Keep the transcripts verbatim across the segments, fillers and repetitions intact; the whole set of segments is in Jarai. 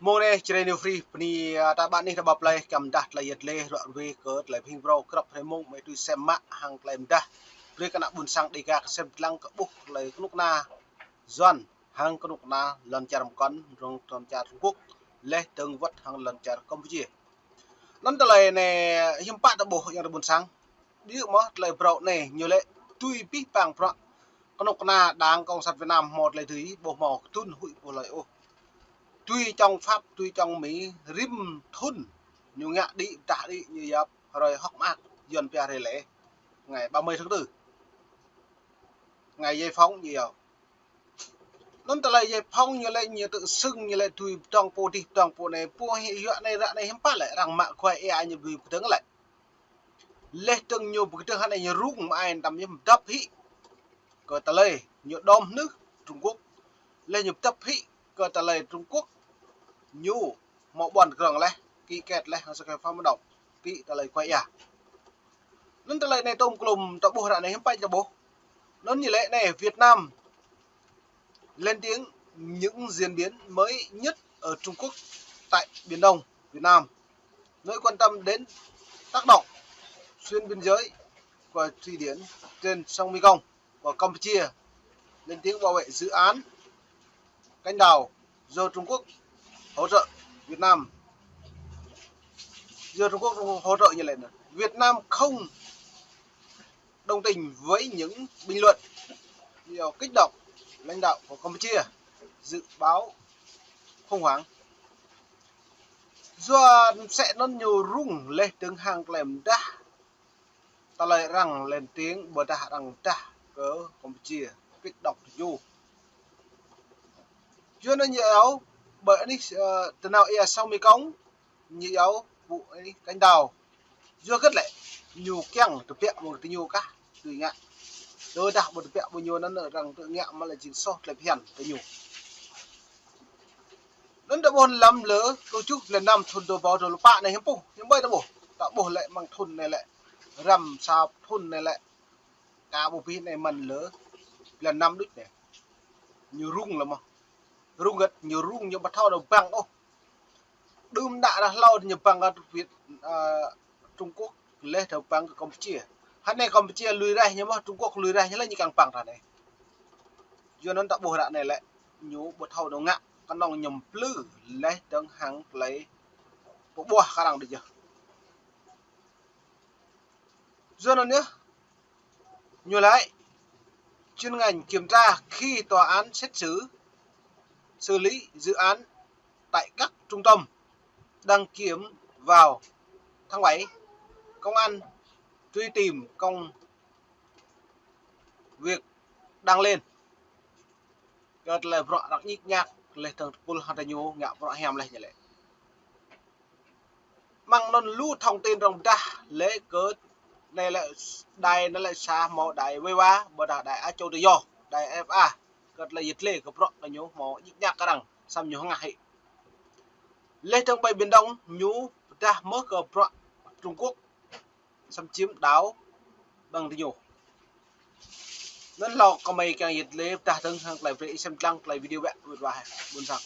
Mông anai Jrai New Free bơni, a, ta ƀă anih ta ƀă plơi kăm dah tơlơi yet lĕ ruă rui kơ tơlơi pơhing brâo krăp hrơi mông mơi tui sem mă hăng tơlơi mơdah. Brơi kơ ană ƀôn sang Dêga kơ sem lăng kơ ƀuh tơlơi kơnuk kơna Yuan hăng kơnuk kơna lŏn čar mơkŏn, rŏng lŏn čar Trung Quốc, leh dơ̆ng wơ̆t hăng lŏn čar Campuchia. Anŭn tơlơi anai hiư̆m pă ta ƀuh yơh ta ƀôn sang. Ƀiă mơ̆ tơlơi brâo anai ñu lĕ tui pih pang prăk kơnuk kơna Đảng Cộng sản Việt Nam hmâo tơlơi tui ƀu hmâo kơtưn huĭ ƀu lơi ôh. Tui čong Pháp, tui čong Mỹ, rĭm thŭn ñu ngă đĭ, pơdah đĭ, ñu yap hrơi hơ̆k mơak, Yuan pia hrơi lĕ. Ngày ba mươi tháng tư. Ngày giải phóng ñu yap. Anŭn tơlơi giải phóng ñu lĕ ñu tự xưng ñu lĕ tui pơdơ̆ng pô dih pơdơ̆ng pô anai, pô hĭ yua anai ră anai hiư̆m pă lĕ, arăng mă kuai ia ñu tui pơdơ̆ng lĕ. Leh dơ̆ng ñu pơkơdơ̆ng hơnai ñu rŭng mă ai tăm ñu pơdăp hĭ kơ tơlơi ñu đom nưh Trung Quốc. Leh ñu pơdăp hĭ kơ tơlơi Trung Quốc ñu hmâo ƀuăn krong leh, ký kết leh hăng sa kơ pham mơdŏng, ký tơlơi kuai ia. Anŭn tơlơi anai tôm klôm ta ƀuh ră anai hiư̆m pă ta ƀuh. Anŭn ñu lĕ anai Việt Nam lên tiếng những diễn biến mới nhất ở Trung Quốc tại Biển Đông, Việt Nam. Nỗi quan tâm đến tác động xuyên biên giới của thủy điện trên sông Mekong của Campuchia lên tiếng bảo vệ dự án canh đào do Trung Quốc hỗ trợ Việt Nam, do Trung Quốc hỗ trợ như lệ. Việt Nam không đồng tình với những bình luận kích động lãnh đạo của Campuchia dự báo khủng hoảng. Yua mơsĕ anŭn ñu rŭng leh dơ̆ng hăng tơlơi mơdah, tơlơi arăng lên tiếng ƀôdah arăng mơdah kơ Campuchia kích động tơ ñu. Yua anŭn ñu iâu ƀơi anih, ơ, tơnao ia sông Mekong, ñu iâu pŭ anih canh đào. Yua hơget lĕ, ñu kiăng tơbiă mơ̆ng tơ ñu kah tui ngă. Tơdah ƀu tơbiă ƀu ñu anŭn arăng tơ ngă mă lĕ jing soh tơlơi phiăn tơ ñu. Anŭn ta ƀuh lăm lơ kơ tơjuh blan năm thŭn dua rơbâo dua pluh pă anai hiư̆m pă, hiư̆m ƀơi ta ƀuh. Ta ƀuh lĕ mơ̆ng thŭn anai lĕ, răm sa thŭn anai lĕ, ka ƀu pih anai mơ̆n lơ blan năm đôč anai. Ñu rŭng lĕ mơ̆. Rŭng hơget, ñu rŭng ñu ƀu thâo nao băng ôh. Đưm đă ră hlâo ñu băng kơ Việt, ơ, Trung Quốc leh dơ̆ng băng kơ Campuchia. Hơnai Campuchia lui raih ñu mơ̆, Trung Quốc lui raih ñu lĕ ñu kiăng băng ră anai. Yua anŭn ta ƀuh ră anai lĕ ñu ƀu thâo nao ngă, kơnơ̆ng ñu plư leh dơ̆ng hăng tơlơi pơƀuah kơ arăng đôč yơh. Yua anŭn yơh, ñu laĭ, chuyên ngành kiểm tra khi tòa án xét xử, xử lý dự án tại các trung tâm đăng kiểm vào tháng bảy, công an truy tìm công việc đang lên. Kơ tơlơi bruă arăng ñik ñak, leh dơ̆ng tơpul hăng tơ ñu ngă bruă hiam leh ñu lĕ. Mơ̆ng anŭn lu thông tin arăng pơdah lĕ kơ anai lĕ đài anai lĕ sa hmâo đài Viva, ƀôdah đài Á Châu Tự Do, đài RFA. Kơ tơlơi yet lĕ kơ bruă kơ ñu hmâo ñik ñak kơ arăng, samơ̆ ñu hơngah hĭ. Leh dơ̆ng ƀơi Biển Đông, ñu pơdah mơ̆ kơ bruă Trung Quốc xâm chiếm đảo bằng tơ ñu. Anŭn hlâo kơmơi kiăng yet lĕ pơdah dơ̆ng hăng tơlơi brơi ih sem lăng tơlơi video ƀĕ wơ̆t wa ƀôn sang.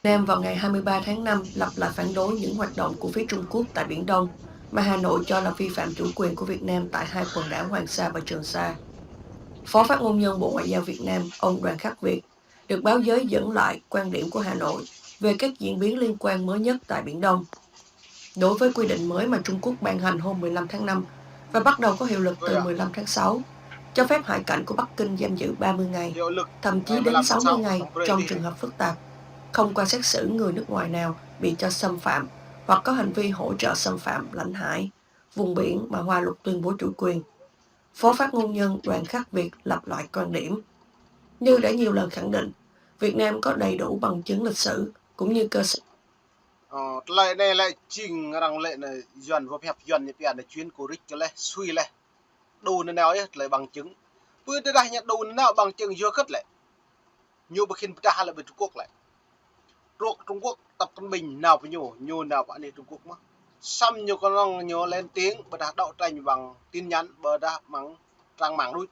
Nam vào ngày hai mươi ba tháng năm lặp lại phản đối những hoạt động của phía Trung Quốc tại Biển Đông mà Hà Nội cho là vi phạm chủ quyền của Việt Nam tại hai quần đảo Hoàng Sa và Trường Sa. Phó phát ngôn nhân Bộ Ngoại giao Việt Nam, ông Đoàn Khắc Việt, được báo giới dẫn lại quan điểm của Hà Nội về các diễn biến liên quan mới nhất tại Biển Đông. Đối với quy định mới mà Trung Quốc ban hành hôm mười lăm tháng năm và bắt đầu có hiệu lực từ mười lăm tháng sáu, cho phép hải cảnh của Bắc Kinh giam giữ ba mươi ngày, thậm chí đến sáu mươi ngày trong trường hợp phức tạp, không qua xét xử người nước ngoài nào bị cho xâm phạm hoặc có hành vi hỗ trợ xâm phạm lãnh hải, vùng biển mà Hoa Luật tuyên bố chủ quyền. Phó phát ngôn nhân Đoàn Khắc Việt lặp lại quan điểm. Như đã nhiều lần khẳng định, Việt Nam có đầy đủ bằng chứng lịch sử cũng như cơ sở. Ơ, tơlơi anai lĕ jing arăng lĕ anai Yuan wơ̆t hiăp Yuan ñu pia anai chuyến cô rích leh, sui leh. Đu nanao yơh tơlơi bằng chứng. Pơ tơdah ñu đu nanao bằng chứng yua hơget lĕ. Ñu ƀu khĭn pơdah lĕ ƀơi Trung Quốc lĕ. Truh Trung Quốc tập Cận Bình nao pơ ñu, ñu nao pơ anih Trung Quốc mơ̆. Samơ̆ ñu kơnơ̆ng ñu lên tiếng ƀôdah đấu tranh bằng tin nhắn ƀôdah mơ̆ng trang mạng đôč.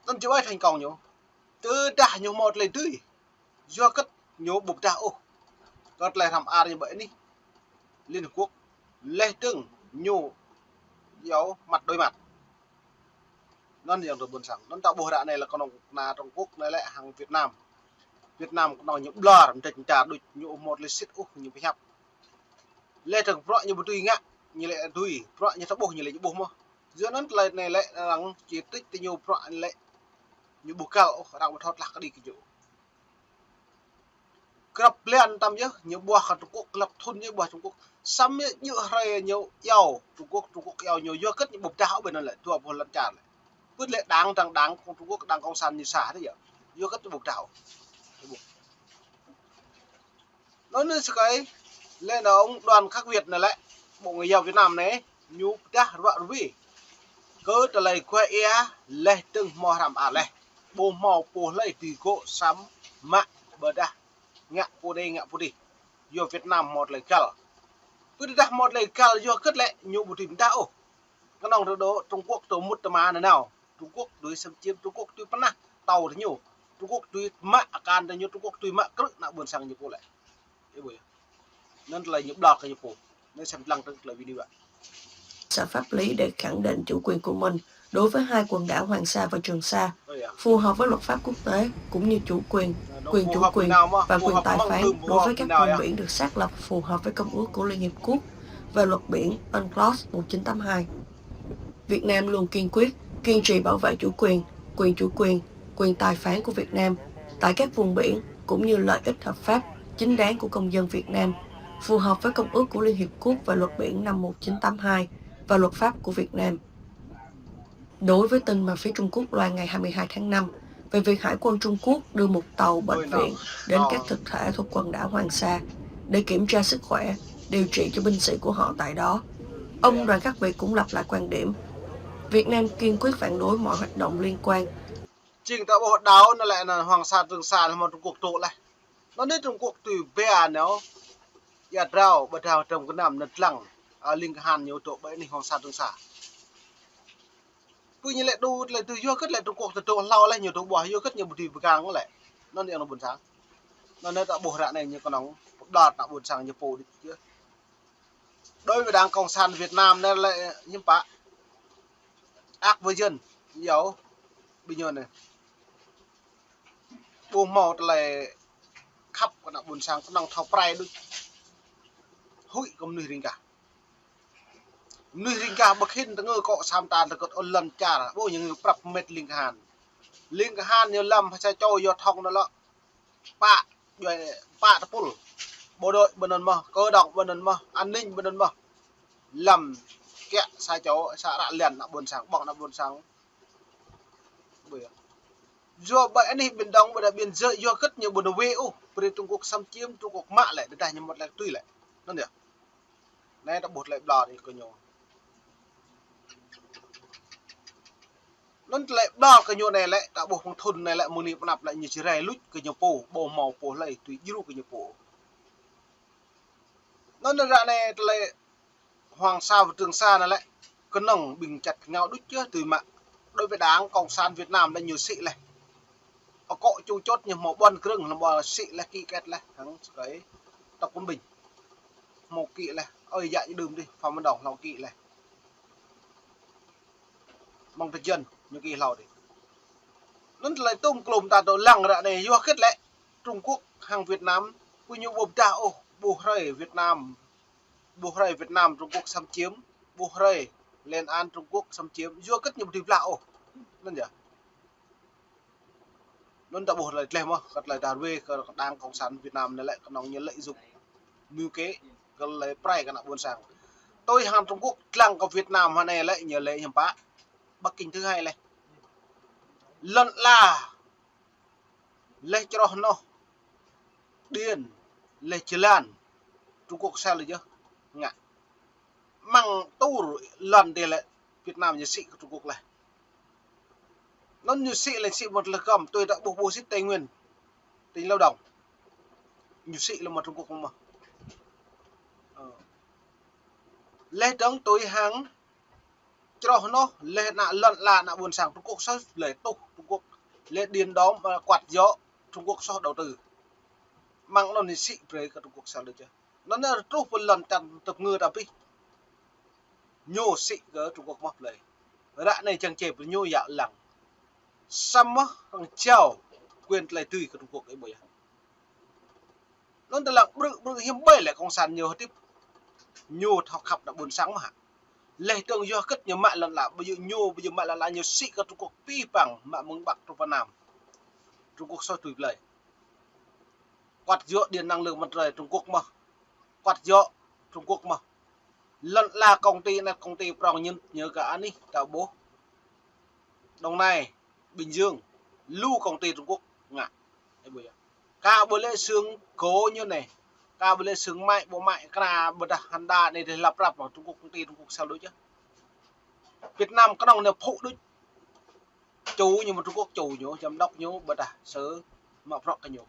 Anŭn či ƀai thành công ñu. Tơdah ñu hmâo tơlơi tui. Yua hơget ñu ƀu pơdah ôh kơ tơlơi hrăm ar ñu ƀơi anih Liên Hợp Quốc. Leh dơ̆ng ñu iâu mặt đối mặt. Anŭn yơh tơ ƀôn sang. Anŭn ta ƀuh ră anai lĕ kơnơ̆ng kơna Trung Quốc anai lĕ hăng Việt Nam. Việt Nam kơnơ̆ng ñu ƀlŏr, mơdrĕč mơda đôč, ñu ƀu hmâo tơlơi sĭt ôh, ñu pơhiăp. Leh dơ̆ng bruă ñu ƀu dưi ngă, ñu lĕ dưi, bruă ñu ta ƀuh, ñu lĕ ñu ƀuh mơ̆n. Yua anŭn tơlơi anai lĕ arăng chỉ trích tơ ñu bruă anai lĕ ñu ƀu găl ôh, arăng ƀu thâo tlah kơđi kơ ñu. Grăp blan tơm yơh, ñu ƀuah kơ Trung Quốc, grăp thŭn ñu ƀuah Trung Quốc. Samơ̆ yơh hrơi ñu iâu Trung Quốc, Trung Quốc iâu ñu, yua hơget ñu ƀu pơdah ôh ƀơi anŭn lĕ, dua pluh lăm čar lĕ. Pưt lĕ đảng, đảng, đảng Trung Quốc, đảng Cộng sản ñu sa tơ yơh. Yua hơget ñu ƀu pơdah ôh. Anŭn anai sơkai, lĕ anŭn đoàn khác Việt anai lĕ, Bộ Ngoại giao Việt Nam anai, ñu pơdah ruă ruai kơ tơlơi guai ia leh dơ̆ng hmâo hrăm ar leh. Ƀu hmâo pô hlơi dưi gŏ săm mă ƀôdah ngă pô anai ngă pô adih. Yua Việt Nam hmâo tơlơi găl. Pơdah hmâo tơlơi găl yua hơget lĕ ñu ƀu dưi pơdah ôh. Kơnơ̆ng tơdŏ Trung Quốc tơ mŭt tơma nanao. Trung Quốc dưi xâm chiếm, Trung Quốc dưi pơnah tâo tơ ñu. Trung Quốc dưi mă akan tơ ñu, Trung Quốc dưi mă krư̆ ană ƀôn sang ñu pô lĕ. Ih ƀuh yơh. Anŭn tơlơi ñu ƀlŏr kơ ñu pô. Anai sem lăng tơ̆ng tơlơi video. Giải pháp lý để khẳng định chủ quyền của mình đối với hai quần đảo Hoàng Sa và Trường Sa, phù hợp với luật pháp quốc tế cũng như chủ quyền, quyền chủ quyền và quyền tài phán đối với các vùng biển được xác lập phù hợp với Công ước của Liên Hiệp Quốc về luật biển UNCLOS một chín tám hai. Việt Nam luôn kiên quyết, kiên trì bảo vệ chủ quyền, quyền chủ quyền, quyền tài phán của Việt Nam tại các vùng biển cũng như lợi ích hợp pháp, chính đáng của công dân Việt Nam, phù hợp với Công ước của Liên Hiệp Quốc về luật biển năm một chín tám hai và luật pháp của Việt Nam. Đối với tin mà phía Trung Quốc loan ngày hai mươi hai tháng năm về việc Hải quân Trung Quốc đưa một tàu bệnh viện đến các thực thể thuộc quần đảo Hoàng Sa để kiểm tra sức khỏe, điều trị cho binh sĩ của họ tại đó, ông Đoàn Khắc Việt cũng lặp lại quan điểm: Việt Nam kiên quyết phản đối mọi hoạt động liên quan. Jing ta ƀuh đảo anŭn lĕ anŭn Hoàng Sa Trường Sa anŭn hmâo Trung Quốc dŏ leh. Anŭn anai Trung Quốc dưi ba anŭn ia drao ƀơi drao tơm kơnăm anŭn lăng, a, Ling Kahan ñu dŏ ƀơi anih Hoàng Sa Trường Sa. Pô ñu lĕ dŏ, lĕ dŏ yua hơget lĕ Trung Quốc tơ dŏ hlâo leh ñu dŏ ƀuah yua hơget ñu ƀu dưi pơgang lĕ. Anŭn anai ană ƀôn sang. Anŭn anai ta ƀuh ră anai ñu kơnơ̆ng pơƀlŏr ană ƀôn sang ñu pô đôč yơh. Đối với Đảng Cộng sản Việt Nam anai lĕ hiư̆m pă. Ác với dân, yua ƀing ñu anai. Ƀu hmâo tơlơi khăp kơ ană ƀôn sang, kơnơ̆ng thâo pơrai đôč. Huĭ kơ mơnuih ring gah. Mơnuih ring gah ƀu khĭn tơngơ kŏ sam ta tơgơt ôn lŏn čar, ƀu ñu ngă prăp mĕt Ling Kahan. Ling Kahan ñu lăm sa čô yua thŏng anŭn lĕ. Pă, djuai, pă tơpul. Bộ đội ƀơi anŭn mơ̆n, cơ động ƀơi anŭn mơ̆n, an ninh ƀơi anŭn mơ̆n. Lăm kiă sa čô, sa ră lăn ană ƀôn sang, ƀơ̆ng ană ƀôn sang. Ƀơi yơh. Yua ƀơi anih Biển Đông, ƀơi anai Biên Giới, yua hơget ñu ƀu nao wơ̆t ôh, brơi Trung Quốc xâm chiếm, Trung Quốc mă lĕ, tơdah ñu mŭt lĕ tui lĕ. Anŭn yơh. Anai ta ƀuh tơlơi ƀlŏr kơ ñu. Anŭn tơlơi ƀlŏr kơ ñu anai lĕ, ta ƀuh mơ̆ng thŭn anai lĕ, mơ̆ng anai pơ anăp lĕ ñu či rai luč kơ ñu pô, ƀu hmâo pô hlơi dưi djru kơ ñu pô. Anŭn ră anai tơlơi Hoàng Sa và Trường Sa anai lĕ, kơnơ̆ng ƀing čăt ngao đôč yơh dưi mă. Đối với Đảng Cộng sản Việt Nam lĕ ñu sĭ leh. Akŏ ču čôt ñu hmâo ƀuăn krơ̆ng, hmâo sĭ leh, ký kết leh, hăng sơkai Tập Cận Bình. Hmâo ký leh, ơi yă ñu đưm dih, Phạm Văn Đồng hlâo ký leh. Mơ̆ng tơjăn ñu ký hlâo dih. Anŭn tơlơi tŭm klum ta dŏ lăng ră anai yua hơget lĕ Trung Quốc hăng Việt Nam, pô ñu ƀu pơdah ôh, ƀu hrơi Việt Nam, ƀu hrơi Việt Nam Trung Quốc xâm chiếm, ƀu hrơi lên án Trung Quốc xâm chiếm, yua hơget ñu ƀu dưi blah ôh. Anŭn yơh. Anŭn ta ƀuh tơlơi gleh mơ̆n, kơ tơlơi đah ruai kơ Đảng Cộng sản Việt Nam anai lĕ kơnơ̆ng ñu lợi dụng mưu kế kơ tơlơi pơrai kơ ană ƀôn sang. Tui hăng Trung Quốc lăng kơ Việt Nam hơnai lĕ ñu lĕ hiư̆m pă. Bắc Kinh thứ hai leh. Lŏn ala leh čroh noh điện, leh jơlan, Trung Quốc sel yơh ngă. Mơ̆ng tur lŏn dih lĕ Việt Nam ñu sĭ kơ Trung Quốc leh. Anŭn ñu sĭ leh sĭ mơ̆ng tơlơi gơm, tui ta ƀuh ƀu sĭ Tây Nguyên, tỉnh Lâm Đồng. Ñu sĭ leh mơ̆ng Trung Quốc mơ̆n. Ơ. Leh dơ̆ng tui hăng čroh noh, leh ană lŏn ala ană ƀôn sang Trung Quốc soh leh tuh Trung Quốc. Leh điện đóm, ơ, quạt gió Trung Quốc soh đầu tư. Mơ̆ng anŭn ñu sĭ brơi kơ Trung Quốc sel đôč yơh. Anŭn ñu truh pơ lŏn čar tơpơngư ta pih. Ñu sĭ kơ Trung Quốc mơ̆ blơi. Ră anai čang čê pơ ñu yă lăng. Samơ̆ hăng jao quyền tơlơi tui kơ Trung Quốc ih ƀuh yơh. Anŭn tơlăng ƀrư̆ ƀrư̆ hiư̆m ƀai lĕ cộng sản ñu hơdip. Ñu thâo khăp ană ƀôn sang mơ̆ hă. Leh dơ̆ng yua hơget ñu mă lŏn ala, ƀu djơ̆ ñu, ƀu djơ̆ mă lŏn ala ñu sĭ kơ Trung Quốc pih păng mă mơ̆ng Bắc truh pơ Nam. Trung Quốc soh tui blơi. Kuăt djơ̆ điện năng lượng mặt trời Trung Quốc mơ̆. Kuăt djơ̆ Trung Quốc mơ̆. Lŏn ala công ty anai công ty prong ñu, ñu kơ anih ta ƀuh. Đồng Nai, Bình Dương, lu công ty Trung Quốc ngă. Ih ƀuh yơh. Ka ƀu lĕ xưởng gỗ ñu anai. Ka ƀu lĕ xưởng máy, bộ máy, kra, ƀôdah Honda anai dêh lăp răp mơ̆ng Trung Quốc, công ty Trung Quốc sel đôč yơh. Việt Nam kơnơ̆ng anai phŭ đôč. Chủ ñu mơ̆ng Trung Quốc, chủ ñu, giám đốc ñu, ƀôdah sơ mă prŏk kơ ñu.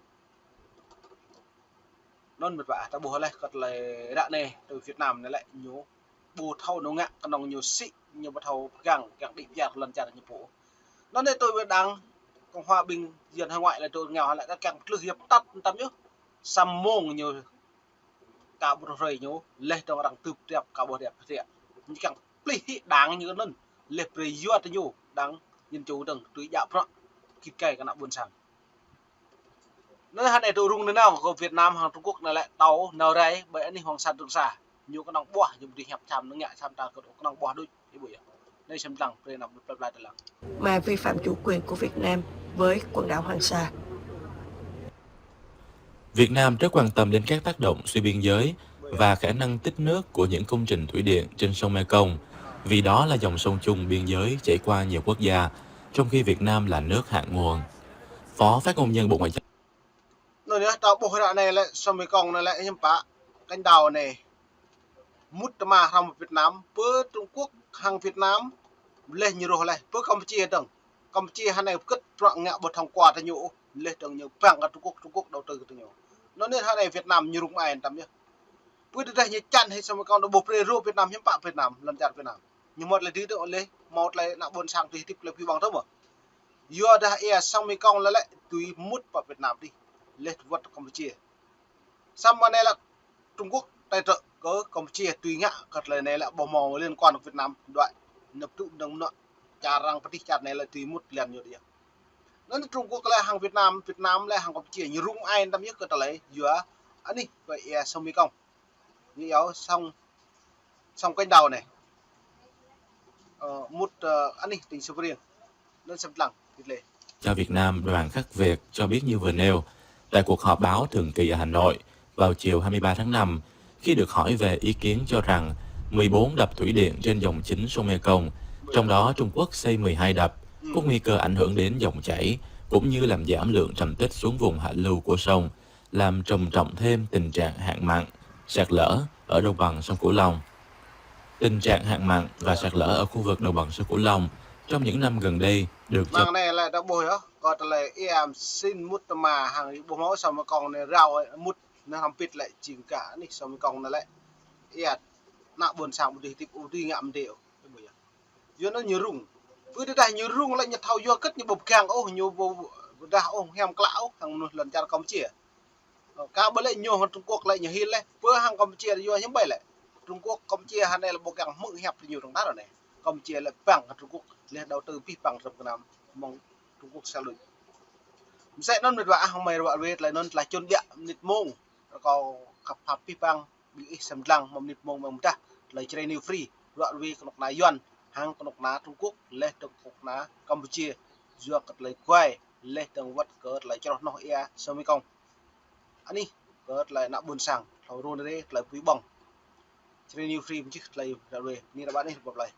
Anŭn mĕt wa, ta ƀuh leh kơ tơlơi ră anai, tui Việt Nam anai lĕ ñu ƀu thâo nao ngă, kơnơ̆ng ñu sĭ, ñu ƀu thâo pơgang, kiăng đĭ pơyar lŏn čar ñu pô. Anŭn anai tui ƀing đảng Cộng hòa Bình Dân hải ngoại lĕ tui ngă lĕ ta kiăng pơtlưh yap tăt tăm yơh. Samơ̆ ñu ka ƀu hrơi ñu, leh dơ̆ng arăng tưp tiap, ka ƀuh tiap tiap. Ñu kiăng plih hĭ đảng ñu anŭn, leh brơi yua tơ ñu, đảng Dân chủ dơ̆ng, tui djă prŏk, git gai kơ ană ƀôn sang. Anŭn hơnai tŭ rŭng nanao kơ Việt Nam hăng Trung Quốc anai lĕ tơl nao rai ƀơi anih Hoàng Sa Trường Sa. Ñu kơnơ̆ng ƀuah, ñu ƀu dưi hiăp čăm, ñu ngă čăm ta kơnơ̆ng ƀuah đôč, ih ƀuh yơh. Anai sem tơlăng, brơi anăm plơi plơi tơlăng. Mà vi phạm chủ quyền của Việt Nam với quần đảo Hoàng Sa. Việt Nam rất quan tâm đến các tác động xuyên biên giới và khả năng tích nước của những công trình thủy điện trên sông Mekong, vì đó là dòng sông chung biên giới chảy qua nhiều quốc gia, trong khi Việt Nam là nước hạ nguồn. Phó phát ngôn nhân Bộ Ngoại giao. Anŭn yơh, ta ƀuh ră anai lĕ sông Mekong anai lĕ hiư̆m pă, kênh đào anai. Mŭt tơma hrŏm Việt Nam, pơ Trung Quốc hăng Việt Nam, leh ñu rŏh leh, pơ Campuchia dơ̆ng. Campuchia hơnai pơkơ̆t prŏk ngă ƀu thông qua tơ ñu ôh, leh dơ̆ng ñu păng kơ Trung Quốc, Trung Quốc đầu tư kơ tơ ñu. Anŭn anai hơnai Việt Nam ñu rŭng ai tăm yơh. Pơ tơdah ñu čan hĭ sông Mekong anŭn ƀu brơi rŏh Việt Nam hiư̆m pă Việt Nam, lŏn čar Việt Nam. Ñu mŭt leh dih tơ leh, mŭt leh ană ƀôn sang dih hơdip leh pih ƀăng tơ mơ̆. Yua dah ia sông Mekong lĕ lĕ tui mŭt pơ Việt Nam dih, leh wơ̆t Campuchia. Samơ̆ anai lĕ Trung Quốc tài trợ kơ Campuchia tui ngă kơ tơlơi anai lĕ ƀu hmâo liên quan kơ Việt Nam đuaĭ năp tŭ dơ̆ng mơnuă čar arăng pơtih čar anai lĕ tui mŭt liăn ñu dih. Anŭn Trung Quốc lĕ hăng Việt Nam, Việt Nam lĕ hăng Campuchia ñu rŭng ai tăm yơh kơ tơlơi yua anih kơ ia sông Mekong. Ñu yua sông, sông kênh đào anai. Ơ, mŭt, ơ, anih tỉnh Sông Pha Riêng. Anŭn sem tơlăng, git leh. Cho Việt Nam Đoàn Khắc Việt cho biết như vừa nêu, tại cuộc họp báo thường kỳ ở Hà Nội vào chiều hai mươi ba tháng năm, khi được hỏi về ý kiến cho rằng mười bốn đập thủy điện trên dòng chính sông Mekong, trong đó Trung Quốc xây mười hai đập, có nguy cơ ảnh hưởng đến dòng chảy, cũng như làm giảm lượng trầm tích xuống vùng hạ lưu của sông, làm trầm trọng thêm tình trạng hạn mặn, sạt lở ở đồng bằng sông Cửu Long. Tình trạng hạn mặn và sạt lở ở khu vực đồng bằng sông Cửu Long trong những năm gần đây được cho Mơ̆ng anai lĕ ta ƀuh yơh, kơ tơlơi ia sĭ mŭt tơma hăng ƀu hmâo sông Mekong anai rao mŭt anai hrŏm pĭt lĕ jing kơ anih sông Mekong anai lĕ. Ia ană ƀôn sang ƀu dưi hơdip, ƀu dưi ngă mơdê ôh. Yua anŭn ñu rŭng. Pơ tơdah ñu rŭng lĕ ñu thâo yua hơget ñu ƀu pơgang ôh, ñu ƀu pơdah ôh, hiam klă ôh, hăng mơnuih lŏn čar Campuchia. Ơ, ka ƀu lĕ ñu hăng Trung Quốc lĕ ñu hil leh, pơ hăng Campuchia yua hiư̆m ƀai lĕ. Trung Quốc Campuchia hơnai lĕ ƀu kiăng hmư̆ hiăp tơ ñu dơ̆ng tah anai. Campuchia lĕ păng kơ Trung Quốc, leh đầu tư pih păng rơ̆m gơnam mơ̆ng Trung Quốc sel đôč. Mơsĕ anŭn mĕt wa ah, hăng mơi ră ruai tơlơi anŭn tơlơi čun biă mơnit mông. Rơkâo khăp khăp pih păng ƀing ih sem tơlăng mơ̆ng mơnit mông mơ̆ng mơdah tơlơi Jrai New Free, ră ruai kơnuk kơna Yuan, hăng kơnuk kơna Trung Quốc, leh dơ̆ng kơnuk kơna Campuchia, yua kơ tơlơi guai, leh dơ̆ng wơ̆t kơ tơlơi čroh noh ia sông Mekong. Anih kơ tơlơi ană ƀôn sang, thâo run rê tơlơi pui ƀơ̆ng. Jrai New Free mơčih tơlơi ră ruai, anai ră ƀă anih rơbâo plơi.